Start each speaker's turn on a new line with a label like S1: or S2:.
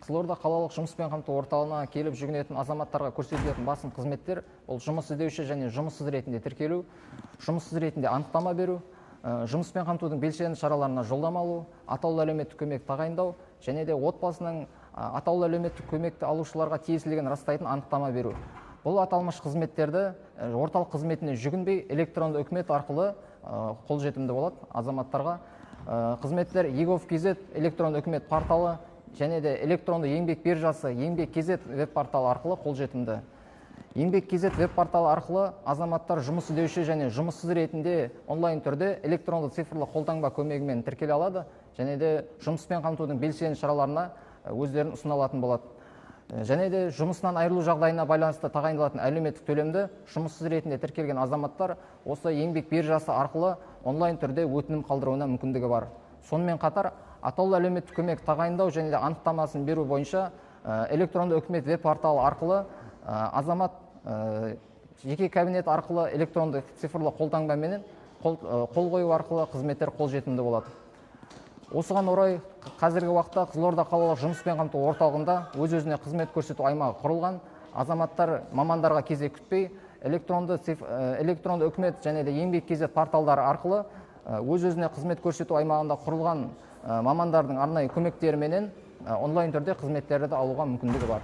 S1: Қызылорда қалалық жұмыспен қамту орталығына келіп жүгінетін азаматтарға көрсетілетін басым қызметтер ол жұмыс іздеуші және жұмыссыз ретінде тіркелу, жұмыссыз ретінде анықтама беру, жұмыспен қамтудың белсенді шараларына жолдама алу, атаулы әлеуметтік көмек тағайындау және де отбасының атаулы әлеуметтік көмекті алушыларға тиесілігін растайтын анықтама беру. Бұл аталмыш қызметтерді орталық қызметіне жүгінбей электронды үкімет арқылы қолжетімді болады азаматтарға. Қызметтер egov.kz электронды үкімет порталы және де электронды еңбек биржасы еңбек kz веб порталы арқылы қолжетімді. Еңбек kz веб порталы арқылы азаматтар жұмыс іздеуші және жұмыссыз ретінде онлайн түрде электронды цифрлы қолтаңба көмегімен тіркеле алады және де жұмыспен қамтудың белсенді шараларына өздерін ұсына алатын болады. Және де жұмысынан айырылу жағдайына байланысты тағайындалатын әлеуметтік төлемді жұмыссыз ретінде тіркелген азаматтар осы еңбек биржасы арқылы онлайн түрде өтінім қалдыруына мүмкіндігі бар. Сонымен қатар атаулы әлеуметтік көмек тағайындау және де анықтамасын беру бойынша электронды үкімет веб порталы арқылы азамат жеке кабинет арқылы электронды цифрлы қолтаңбаменен қол қою арқылы қызметтер қолжетімді болады. Осыған орай қазіргі уақытта Қызылорда қалалық жұмыспен қамту орталығында өз-өзіне қызмет көрсету аймағы құрылған. Азаматтар мамандарға кезек күтпей электронды үкімет және де еңбек kz порталдары арқылы өз-өзіне қызмет көрсету аймағында құрылған мамандардың арнайы көмектеріменен онлайн түрде қызметтерді алуға мүмкіндігі бар.